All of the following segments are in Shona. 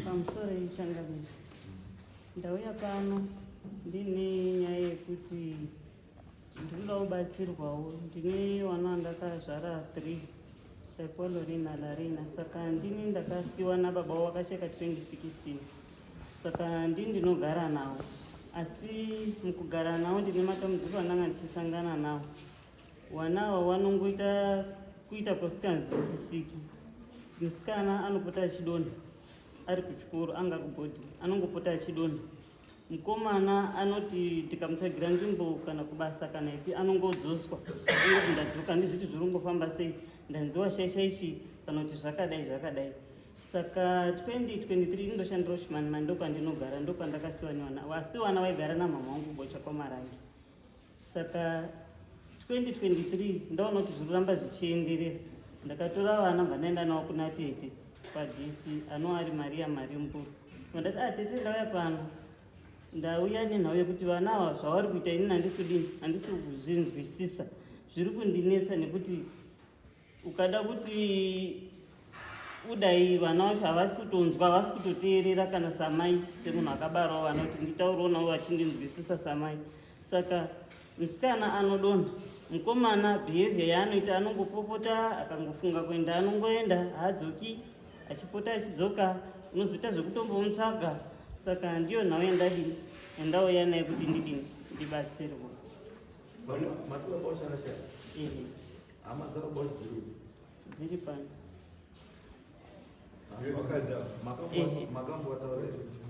Pamusoro ichangamire, ndauya pano ndine nyaya yekuti ndinoda kubatsirwawo. Ndine vana vandakazvara 3, Tapiwa, Larina. Saka ndini ndakasiwa nababa wavo, vakasheka 2016, saka ndini ndinogara navo. Asi mukugara navo ndine matambudziko andanga ndichisangana nawo. Vana ava vanongoita kuita kwasikanzwisisiki. Musikana anopota achidonha ari kuchikoro, anga kubhodhi, anongopota achidonha. Mukomana anoti ndikamutsvagira nzvimbo kana kubasa kana ipi, anongodzoswa, angoti ndadzoka, handizviti zviri kungofamba sei, ndanziwa shaisha ichi kana kuti zvakadai zvakadai. Saka 2023 indoshandira kuChimanimani, ndokwandinogara, ndokwandakasiwa nevana, asi vana vaigara namama wangu Bocha kwaMarange. Saka 2023 ndaona kuti zviri kuramba zvichienderera, ndakatora vana, bva ndaenda navo kuna tete paDC, anova ari Maria Marimburu. Ndati, "Ah, tete, ndauya pano, ndauya nenhau yekuti vana ava zvavari kuita inini handisi kudini, handisi kuzvinzwisisa, zviri kundinetsa, nekuti ukada kuti udai, vana vacho havasi kutonzwa, havasi kutoteerera kana samai, semunhu akabarawo vana, kuti nditauriwo navo vachindinzwisisa samai." Saka musikana anodonha, mukomana behavior yaanoita, anongopopota, akangofunga kuenda anongoenda, haadzoki, achipota achidzoka, unozoita zvekutombomutsvaga. Saka ndiyo nhau yandadini, yandauya nayo kuti ndidini, ndibatsirwe. Mati baba vacho? Ehe. Hama dzababa vacho dziri? Dziri pano. Ehe. Makambovataura?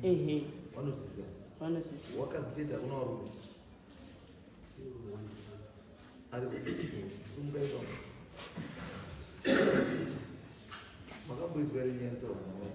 Ehe. Vanozviziva? Vanozviziva. Wakadzi chete, hakuna varume ari sumuka ipapo. Makamboizwa here nyaya yekutaura namai?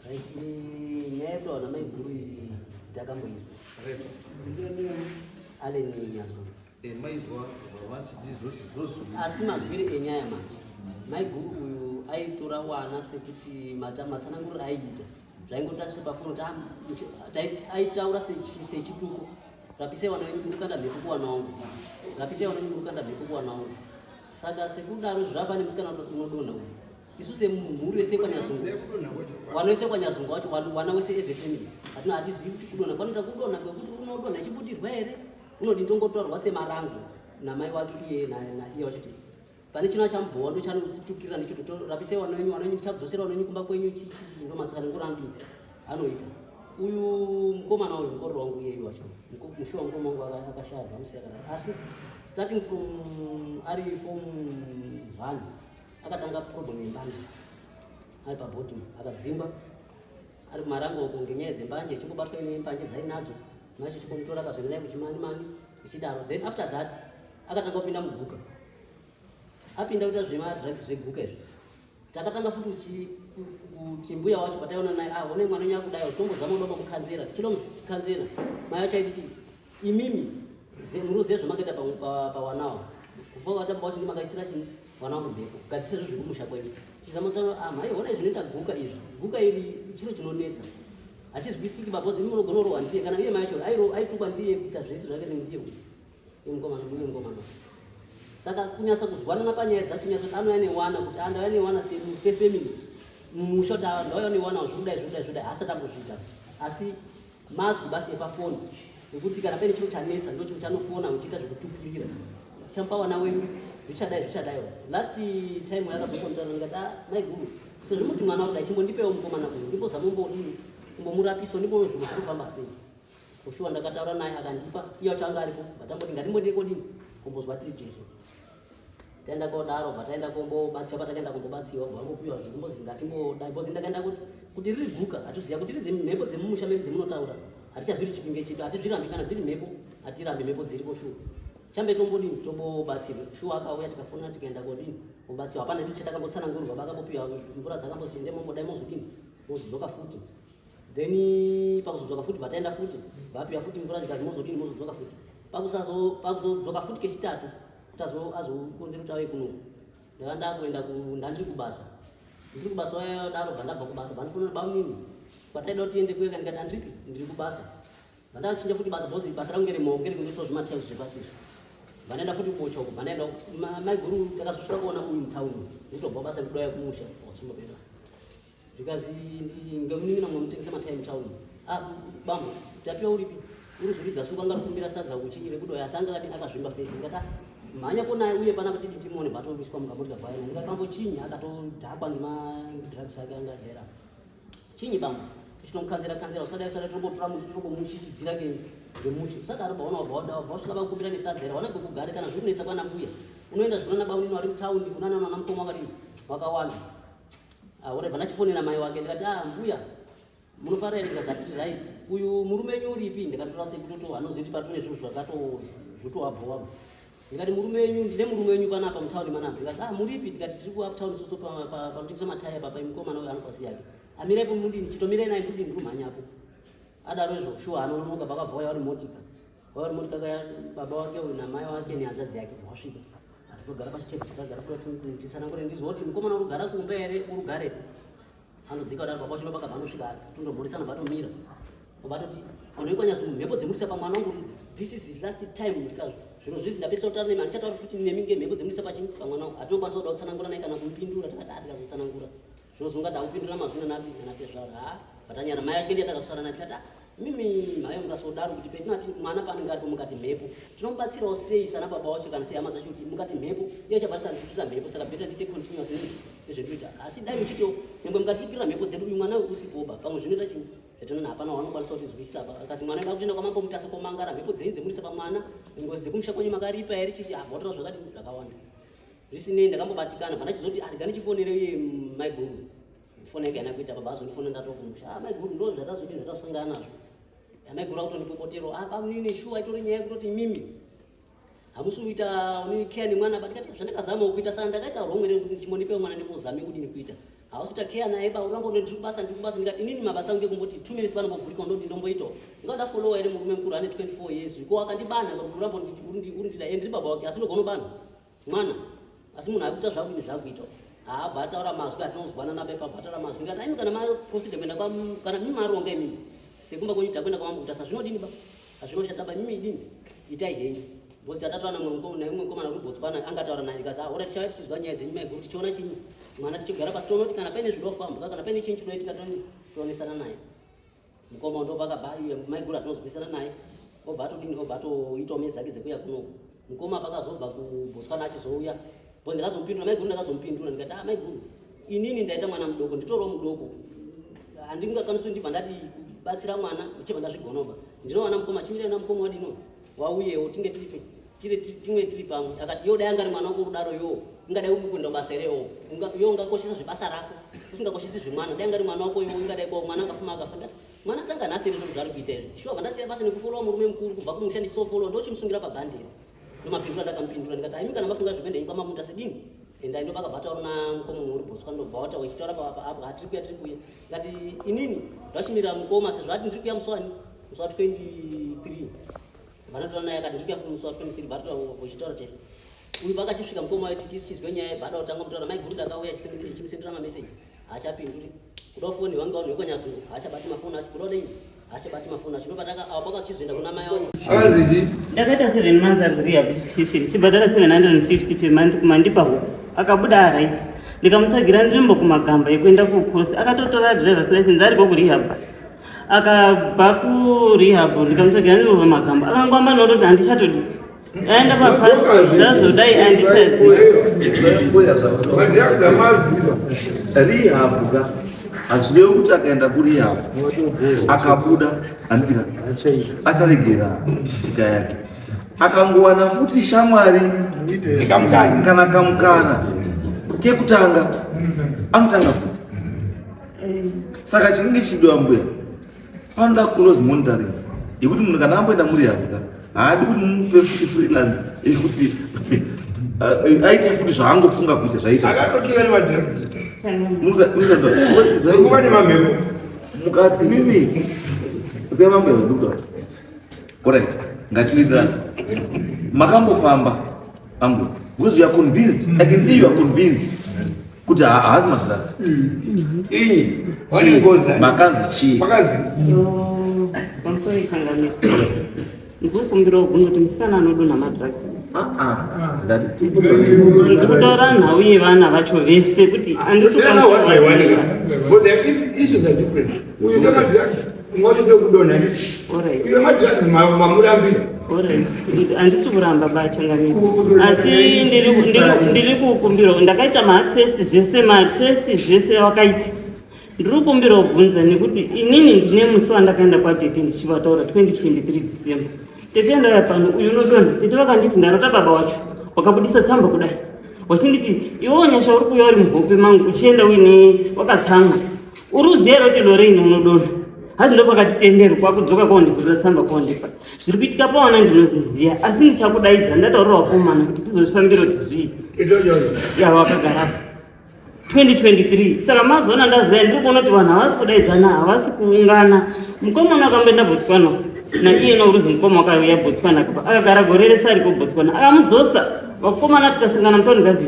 Right, nyaya yekutaura namaiguru iyi takamboizwa. Allen Nyazuru. Maizwa vachiti zvozi zvozi? Asi mazwiri enyaya manje, maiguru uyu aitora wana sekuti matsananguriro aiita zvaingotasisa pafoni kuti ah, aitaura sechituko, "Rapisai wana wenyu, murikanda mhepo kuwana wangu, rapisai wana wenyu, murikanda mhepo kuwana wangu." Saka sekudaro zvava nemusikana unodonha uyu, isu semhuri yese kwaNyazungu, wana wese kwaNyazungu wacho, wana wese as a family, hatina, hatizivi kuti kudonha kwanoita kudonha kwekuti unodonha ichibudirwa here, unodi tongotaurwa semarango namai wake iye naiye wacho kuti pane chino chamubhowa, ndo chanotitukirira ndicho, "Rapisai wana wenyu, wana wenyu, ndichakudzosera wana wenyu kumba kwenyu." Chichi ndo matsananguro angu anoita uyu mukomana uyu, mukororo wangu iyeyu wacho, mushuwa mukoma wangu akashaya zvamusiya kadaro. Asi starting from ari form 1 akatanga problem yembanje ari paboarding, akadzingwa ari kumarango uko ngenyaya dzembanje, ichingobatwa ine mbanje dzainadzo nacho, chikomutora akazoenda naye kuChimanimani ichidaro. Then after that akatanga kupinda muguka, apinda kuita zvemadrugs, zveguka izvi. Takatanga futi kuti mbuya wacho pataiona naye, "Ah, one mwana wenyu akudai, tombozama kuda kumukanzera." Tichida kumukanzera, mai vacho aititi, "Imimi munoziva zvamakaita pawanawo, kufa vatamba wacho, ndimakaisira chini wana wangu mhepo, gadzise zvo zvekumusha kwenyu." Tizama kutaura, "Ah, mhai, ona zvinoita guka izvi, guka iri chiro chinonetsa, hachizwisiki baba, imi munogona kurohwa ndiye." Kana iye mai acho aitukwa ndiye, kuita zvese zvake ndiye iye mukomana, iye mukomana. Saka kunyatsa kuzwanana panyaya dzacho, nyatsa kuti anouya newana, kuti ah, ndauya newana sefamily mumusha, kuti ah, ndauya newana, zvodai zvodai zvodai, haasati ambozviita. Asi mazwi basi epafoni ekuti kana paine chiro chanetsa, ndo chiro chanofona uchiita zvekutukirira, "Tichamupa wana wenyu, zvichadai zvichadai." Last time yakazokontaura, ndikati, "Ah, maiguru, sezvo muti mwana kudai, chimbondipewo mukomana uyu, ndimbozama kumbodini, kumbomurapiso, ndimboona zvinhu zviri kufamba sei." Kushuwa ndakataura naye, akandipa. Iye wacho anga aripo, batamboti ngatimbondie kodini, kumbozwa tiri tese. Taenda kodaro, bataenda kombobatsiwa, patakaenda kombobatsiwa, vangopiwa zvikumbozi ngatimbodai, because ndakaenda kuti riri guka, hatiziva kuti riri mhepo dzemumusha medu dzemunotaura, hatichazviri Chipinge chedu, hatizvirambi. Kana dziri mhepo, hatirambi mhepo dziripo, shuwa. Chambe tombodini, tombobatsirwa. Shuwa akauya, tikafona, tikaenda kodini, kobatsiwa. Hapana edu chatakambotsanangurwa, vakambopiwa mvura dzakambozi ende mombodai, mozodini, mozodzoka futi. Then pakuzodzoka futi, vataenda futi, vapiwa futi mvura, zvikazi mozodini, mozodzoka futi. Pakuzodzoka futi kechitatu kuti azokonzera kuti auye kuno, ndanga ndakuenda, ndandiri kubasa, ndiri kubasa daro, bva ndabva kubasa, vandifonera, "Bamunini, kwataida kuti tiende kueka." Ndikati, "Andiripi, ndiri kubasa." Vandachinja futi basa, because basa rangu ngeremaoko, ngerekundoisa zvimatiles zvepasi izvi. Vandaenda futi kubocha uko, vandaenda maiguru, takazosvika kuona uyu mutauni, ndikutobva basa, ndikudauya kumusha watsumba pedu. Zvikazi ngemunin'ina mwe mutengesa matime town. Ah, bambo, Tapiwa uripi? Uri zuridza suku anga kumbira sadza kuchinyi rekudoya asi anga akadini akazvimba face. Ndikati ah, mhanya kona uye pana kuti timuone batomiswa mukamotika kwayo. Ndikati bambo chinyi akatodhakwa ngema drugs ake anga ajaira. Chinyi bambo? Tichitomukhanzira kanzira usadai usadai tombotora muti tombomushishidzira ke ngemuti. Usadaro baona wabva wada wabva wasvika vakumbira nesadza here wana pekugara kana zviri kunetsa kwana mbuya. Unoenda zvinona baunini vari mutauni kunana nana mukoma vakadini vakawanda. Ah, whatever ndachifonera mai wake ndikati ah mbuya munofara here ndikazati tiri right uyu murume wenyu uripi ndikatotora sekutoto anoziva kuti patone zvinhu zvakato zvotoabhowa ndikati murume wenyu ndine murume wenyu panapa mutauni manapa ndikati ah muripi ndikati tiri kuuptown isusu panotengeswa mataya papa mukomana uyu anokwasi yake amiraipo mudini chitomirai naye ndudini ndiri adaro izvo shuwa anononoka pakabva waya vari motika waya vari motika kaya baba wake uyu namai wake nehanzvadzi yake wasvika atotogara pachitepu takagara futi titsanangure ndizwa kuti mukomana uri kugara kumba here uri kugarepi anodzika kudaro baba wacho ndopakabva anosvika tondomhoresana vatomira obatoti anoikwa nyaso mhepo dzemurisa pamwana wangu this is last time ndikazvo zviro zvisi ndapesa kutaura nemi handichatauri futi nemi ngemhepo dzemurisa pachii pamwana wangu hatinokwanisa kuda kutsanangura naye kana kumupindura tikati atikazotsanangura Zvinozonga takupindura mazwi nanapi nanatezvara ha vatanyara mai ake ndiye takasara naye tikati ah, mimi mhayo mukasodaro kuti petinati mwana paanenge aripo mukati mhepo tinomubatsirawo sei sana baba wacho kana sei hama dzacho kuti mukati mhepo iye achabatisa ndikuitira mhepo saka beta ndiite continuous nekuti nezvendinoita asi dai muchito nyangwe mukatirukirira mhepo dzedu uyu mwana usipoba pamwe zvinoita chii zvatinana hapana wanokwanisa kutizwisisa apa akasi mwana ida kutoenda kwamambo mutasa komangara mhepo dzenyu dzemurisa pamwana ngozi dzekumusha kwenyu makaripa here chiti abhotora zvakadini zvakawanda Zvisinei ndakambobatikana bva ndachizoti ah, rega ndichifonere uye maiguru foni yake haina kuita baba azondifona ndatokumusha ah, maiguru ndo zvatazodii zvatasangana nazvo maiguru akutondipopotero ah, bamunini shuwa itori nyaya yekutoti mimi hamusi kuita unini care nemwana but ndikati zvandakazama kuita saka ndakaita wrong here kuti chimbondipewo mwana ndimbozame kudini kuita hausi kuita care naye ba uramba ndiri kubasa ndiri kubasa ndikati inini mabasa angu ekumboti 2 minutes panombovhurika ndoti ndomboitawo ndinga ndafollowa here murume mukuru ane 24 years ko akandibana uramba urindida ndiri baba wake asi ndogona kubana mwana asi munhu akuita zvakuini zvakuita haabva ataura mazwi atinozwana nabepa abva ataura mazwi ndikati aimi kana maprosida kuenda kana mimi maronga imimi sekumba kwenyu takuenda kwamambo kutasa zvinodini ba hazvinoshata ba mimi idini itai henyu because tatataura naimwe mukomana kuri botswana angataura naye ndikazi ahora ah, tichauya tichizwa nyaya dzenyu maiguru tichiona chinyi mwana tichigara pasi toona kuti kana paine zvinofambwa kana paine chinyi chinoitika tionesana naye mukoma ndopakabva maiguru atinozwisana naye obva atodini obva atoitawo mezi dzake dzekuya kunoku mukoma pakazobva kubotswana achizouya bo ndakazomupindura maiguru ndakazomupindura ndikati ah maiguru inini ndaita mwana mudoko nditoriwo mudoko handingakwanisi ndibva ndati kubatsira mwana ndichibva ndazvigonoba ndinowana mukoma chimira na mukoma wadino wauyewo tinge tiripi tiri timwe tiri pamwe akati yo dai angari mwana wako kudaro yo ingadai uri kuenda basa here yo yo ungakoshesa zvebasa rako usingakoshesi zvemwana dai angari mwana wako yo ingadai kwa mwana akafuma akafa ndati mwana tanga nhasi here zvinhu zvaari kuita izvi shuwa vandasiya basa nekufolowa murume mukuru kubva kumusha ndisofolowa ndochimusungira pabhandi here ndomapindura ndakamupindura ndikati aimi kana mafunga zvekuenda inyi kwamamuta sedini endai ndopakabva ataura namukoma umwe uri botswa ndobva wata wechitaura apo hatiri kuya tiri kuya ndikati inini ndachimira mukoma sezvo ati ndiri kuya musi wani musi wa 23 vanotora naye akati ndiri kuya musi wa 23 vatotaura vachitaura tese uyu vakachisvika mukoma waiti tichizwe nyaya yebva ada kutanga mutaura maiguru ndakauya achimusendera mameseji haachapinduri kuda foni vanga vanhu vekwanyazungu haachabati mafoni acho kuda kudini haachabati mafoni acho ndopataka apo pakachizoenda kuna mai wacho ndakaita 7 months ari kurehabilitation chibhadhara 750 per month kumandipa huku akabuda right ndikamutsvagira nzvimbo kumagamba yekuenda kukosi akatotora drivers license ariko kurehab akabva kurehab ndikamutsvagira nzvimbo pamagamba akangwamba nototi handichatodi aenda papasi zvazodai andichaziva rehab ka hazvirevi kuti akaenda kurehab akabuda handitika acharegera tsika yake akangowana futi shamwari kana kamukana kekutanga anotanga futi saka chinenge chichidiwa mbuya panoda close monitoring yekuti munhu kana amboenda muri yabuda haadi kuti mumupe futi freelance yekuti eh, aite futi zvaangofunga kuita zvaita mukati mimi Alright, ngatiwirirane. Makambofamba ambuya because you are convinced. I can see you are convinced kuti haasi madrugs. Iyi vane ngozi. Makanzi chii? Makanzi. Pamusoro ikanganiro. Ndikukumbirawo kuti musikana anodonha madrugs. Ndati Ndikutaura nhau yevana vacho vese kuti handisi Tena one by one. kukwanisa. But the issues are different. Uyu nemadrugs, ungati kudonha. Alright. Uyu nemadrugs mamurambira. Alright. Handisi kuramba bachangamira, asi ndiri kukumbira, ndakaita matest zvese, matest zvese wakaita. Ndiri kukumbira kubvunza nekuti inini ndine musi wandakaenda kwatete ndichivataura 2023 December. Tete, ndauya pano, uyu unodonha. Tete vakanditi ndarota baba wacho wakabudisa tsamba kudai, wachinditi, "Iwewo Nyasha, uri kuuya uri muhope mangu uchienda uine wakatsamwa, uri uziya here kuti Lorraine unodonha?" Hazi ndopakatitenderwa kwakudzoka kwaundibvunza tsamba kwaundipa. Zviri kuitika pawana ndinozviziva, asi ndichakudaidza ndataurira vakomana kuti tizozvifambira kuti zvii. Ya, wakagarapo 2023. Saka mazuva ndazoya ndiri kuona kuti vanhu havasi kudaidzana, havasi kuungana. Mukomana akamboenda Botswana naiye uruzi mukoma wakauya Botswana, akagara gore rese ariko Botswana, akamudzosa. Vakomana tikasangana mutauni, gazi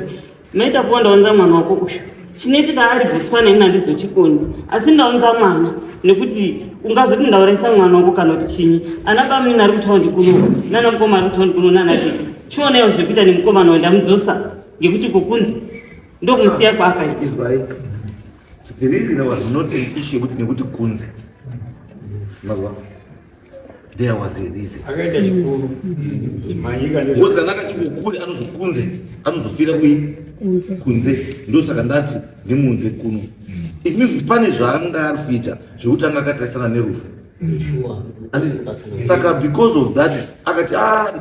maita kuwa ndaunza mwana wako uyu. Chinoitika ari Botswana ini handizochikoni, asi ndaunza mwana nekuti ungazoti ndaurayisa mwana wako kana kuti chinyi. Ana bamunini ari kutaundi kuno, nana mukoma ari kutaundi kuno, nana tete. Chionaiwo zvekuita nemukomana uyu, ndamudzosa ngekuti kukunzi ndokumusiya kwaakaita. Izwai, the reason was not an issue yekuti nekuti kunze mazwa, there was a reason. Akaita chikuru. Manyika. Because kana akachingokuri anozokunze, anozofira kui kunze. Ndosaka ndati ndimunze kuno. It means kuti pane zvaanga ari kuita zvekuti anga akatarisana nerufu. Handiti? Saka because of that akati, "Ah,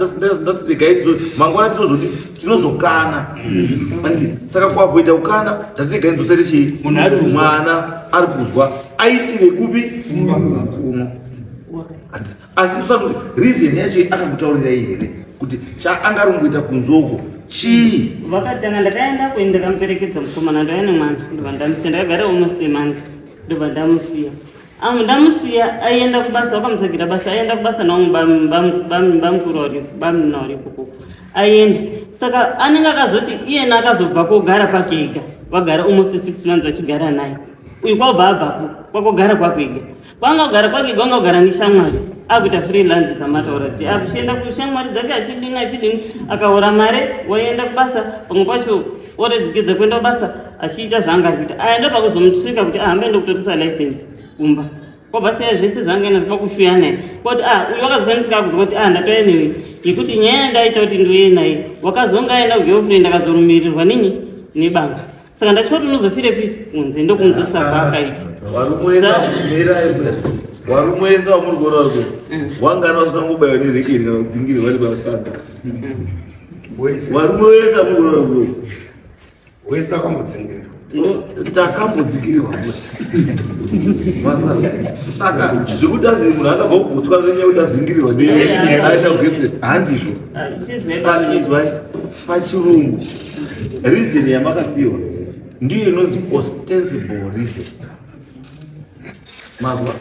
ndati regai mangwana tinozoti tinozokana." Handiti? Saka kuavoida kukana, ndati regai ndidzosere chii. Munhu ari kuzwa. Mwana ari kuzwa aitire kupi? Kuno. Handiti? Asi ndosati kuti reason yacho akakutaurirai here kuti chaanga ari kungoita kunze uko chii? Vakatanga ndakaenda kuenda ndakamuperekedza mukomana, ndauya nemwana, ndobva ndamusiya. Ndakagara almost a month, ndobva ndamusiya. Amu ndamusiya aienda kubasa, vakamutsvagira basa, aienda kubasa naumwe bamukuru bamuna uri ikoko aienda. Saka anenge akazoti iyena akazobva kogara kwake ega, vagara almost 6 months vachigara naye uyu, kwabva abvako kwakogara kwako ega. Kwanga kugara kwake ega, wanga kugara neshamwari, akuita freelance dzamataura kuti akuchienda kushamwari dzake achidini achidini, akaora mare waenda kubasa, pamwe pacho oredzegedza kuenda kubasa achiita zvaanga ari kuita. Aya ndopakuzomutsvika kuti ahambe ndokutoresa license kumba, kwabva siya zvese zvaangaenda kwakushuya naye kwati ah, uyu wakazoshandisika akuzwa kuti ah, ndatouya newe yekuti nyaya yandaita kuti ndiuye naye, wakazonga aenda kugirlfriend, akazorumirirwa ninyi nebanga. Saka ndatya kuti unozofirepi kunze, ndokumudzosa kwaakaita. Varume wese vamuri kuona vari wangana vasina kubayiwa nerekeni kana kudzingirirwa nepapanga. Varume wese vamuri kuona vari Wese akambodzingirwa. Takambodzikirirwa bosi. Saka zvekuti azi munhu akabva kuBotswana nenyaya yekuti adzingirirwa aenda kugirlfriend, handizvo. Izwai, pachirungu reason yamakapiwa ndiyo inonzi ostensible reason. Mazwa?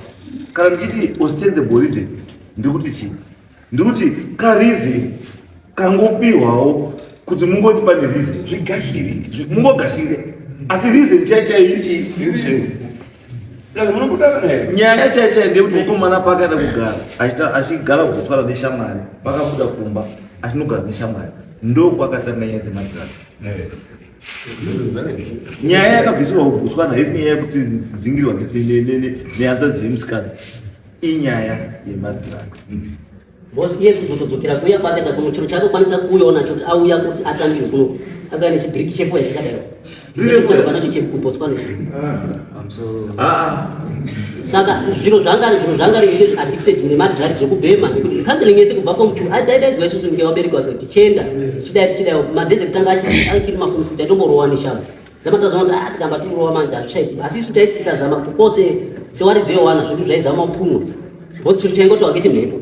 Kana ndichiti ostensible reason, ndikuti chii? Ndikuti kareason kangopiwawo kuti mungoti pane reason. Zvigashire. Mungogashire, asi reason chai chai iri chii? Plus munobudana naye. Nyaya chai chai ndeyekuti mukomana paakaenda kugara achigara kuBotswana neshamwari, pakabuda kumba achinogara neshamwari, ndokwakatanga nyaya dzemadrugs. Nyaya yakabvisirwa kuBotswana haisi nyaya yekuti dzingirwa nehanzvadzi yemusikana, inyaya yemadrugs. Boss, iye kuzotodzokera kuuya kwake takuno, chiro chaakakwanisa kuuyawo nacho kuti auya kuti atambirwe kuno, akauya nechibhiriki chefoya chakadaro. Rine foya? Chakabva nacho chekuBotswana ichi. Ah. Saka zviro zvanga ri addicted nemadrugs, zvekubhema, nekuti counseling yese kubva form 2 taidaidzwa isusu ngevabereki vake tichienda, tichidai tichidai. Madhezi ekutanga achiri maform 2 taitomborowa neshamba dzamatazoona kuti ah, tikamba tirowa manje hazvichaiti. Asi isu taiti tikazama kuti pose sewaridzo yewana zvedu zvaizama kupunwa bo chiro chaingoti wake chimhepo,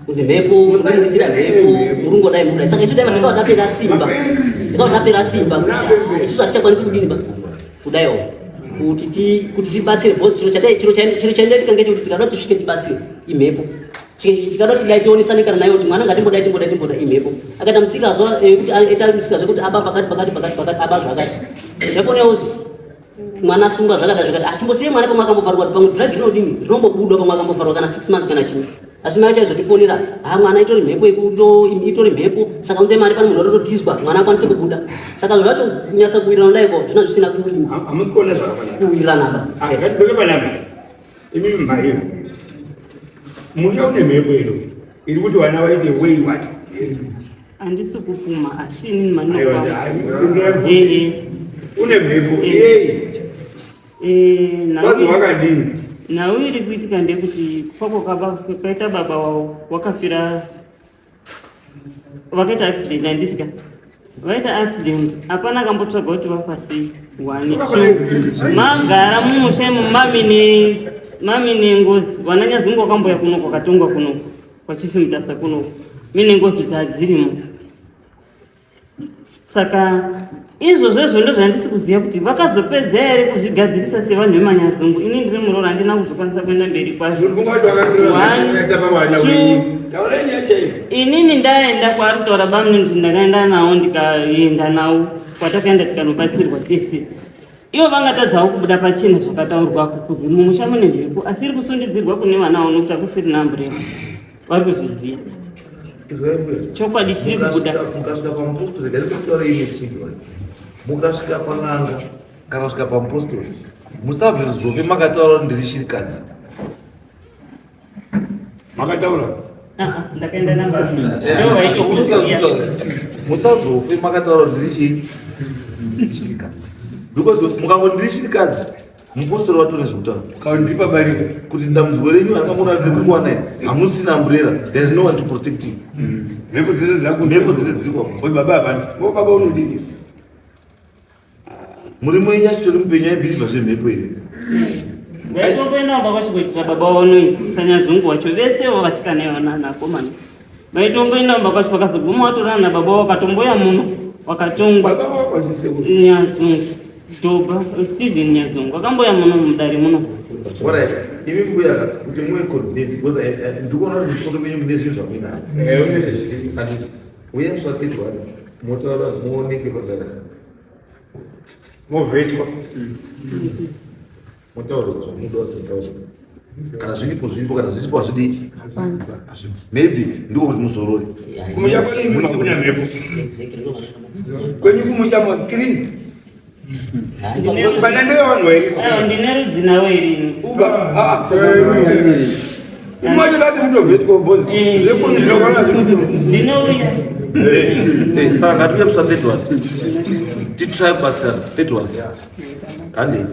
kuzi mhepo mukumisira mhepo murungodai murudai. Saka isu taiva takava tapera simba, takava tapera simba kuti ah, isusu hatichakwanisi kudini ba kudaiwo kuti tibatsire because chiro chatai chiro chaindoitika ngechekuti tikada kuti tisvike tibatsire imhepo. Tikada kuti dai tionesane kana naye kuti mwana ngatimbodai timbodai timbodai imhepo. Akaita musikazwa kuti aita musikazwa kuti aba pakati pakati pakati pakati, aba zvakati, telefoni yauzi mwana asungwa zvakadai zvakati. Achimbosiye mwana pamwe akambofarwa kuti pamwe drug rinodini rinombobuda pamwe akambofarwa kana 6 months kana chii. Asi mai vachaizotifonera, ha mwana itori mhepo yekuto itori mhepo, saka unze mari pane munhu ototizwa mwana akwanise kubuda. Saka zvinhu zvacho kunyatsa kuwirirana kudai ko zvina zvisina Hamusi kuona zvakafanana. kuwirirana apa. Ah, ngatidzoke panapa. Imi mhai. Musha une mhepo iro. Iri kuti vana vaite wayward. Handisi kupuma asi inini Aiwa, mandinokwama. hai, Eh, Une mhepo. Yei. eh, Wazi wakadini? Nhau iri kuitika ndekuti kufa kwakaita baba wavo wakafira vakaita accident, handitya vaita accident, hapana akambotsvaga kuti vafa sei. One, two, magara mumusha imo mami nengozi. Vana Nyazungu vakamboya kunoko, vakatongwa kunoko kwaChisimutasa kunoko mine ngozi dzadzirimo. Saka izvozvo ndo zvandisi kuziva kuti vakazopedza here kuzvigadzirisa sevanhu vemanyazungu. Ini ndiri muroora, handina kuzokwanisa kuenda mberi kwazvo. One, two. Inini ndaenda kwaari kutaura bamunini kuti ndakaenda nawo, ndikaenda nawo kwatakaenda, tikanobatsirwa tese. Ivo vangatadzawo kubuda pachena zvakataurwa kuzi mumusha mune mhepo, asi iri kusundidzirwa kune vana vano kuti akusiri nambureva vari kuzviziva. Chokwadi chiri kubuda. Mukasvika pamupostori, ngatikutaura ine tsinga, mukasvika pan'anga kana kusvika pamupostori, musabve zofe makataura kuti ndiri shirikadzi. Makataura. Ah, ah, ndakaenda nababa, ndo vaitokuziya. Musazofe makataura kuti ndiri chii, ndiri shirikadzi, because mukangoti ndiri shirikadzi, mupostori watone zvekutaura. Kana ndipa barika. Kuti dambudziko renyu rakamona ndikuwana hamusina umbrella, there is no one to protect you. Mhepo dzese dzaku. Mhepo dzese dziri kwako. Oi baba hapana. Ngo baba unodini? Muri mwenyu achitori mupenyu aibhilivha zvemhepo here? Vaitomboendawo kwachikuitira baba wanoisi sanyazungu wacho, vese vo vasikana ivana nakomana vaitomboendawo kwacho, vakazoguma vatorana nababa wavo, vakatomboya muno wakatongwa. Baba wakwanise. Nyazungu Dhoba Stephen Nyazungu akamboya muno mudare muno. Alright, imi mbuya, kuti muve convinced, because ndikuona kuti musoro menyu mune zvinhu zvamuinazvo. Uye musvatirwa motaura muoneke padare. Movhetwa. Motaura zvamunoda vasitaura. Kana zviripo zviripo, kana zvisipo hazvidii, maybe ndiko kuti muzorore. Kumusha kwenyu hakuna mhepo. Exactly, ndo vanoita. Kwenyu kumusha mwa clean. Vana ndewe vanhu here? Aiwa, ndine rudzi nawo irini. Uba. Ah, imwacho lati mutovhetwa bozi. Zvekunu zvinokwana zvinoto. Ndinouya. Saka ngatiuye kusa 31 titry kubatsirana. 31, handei.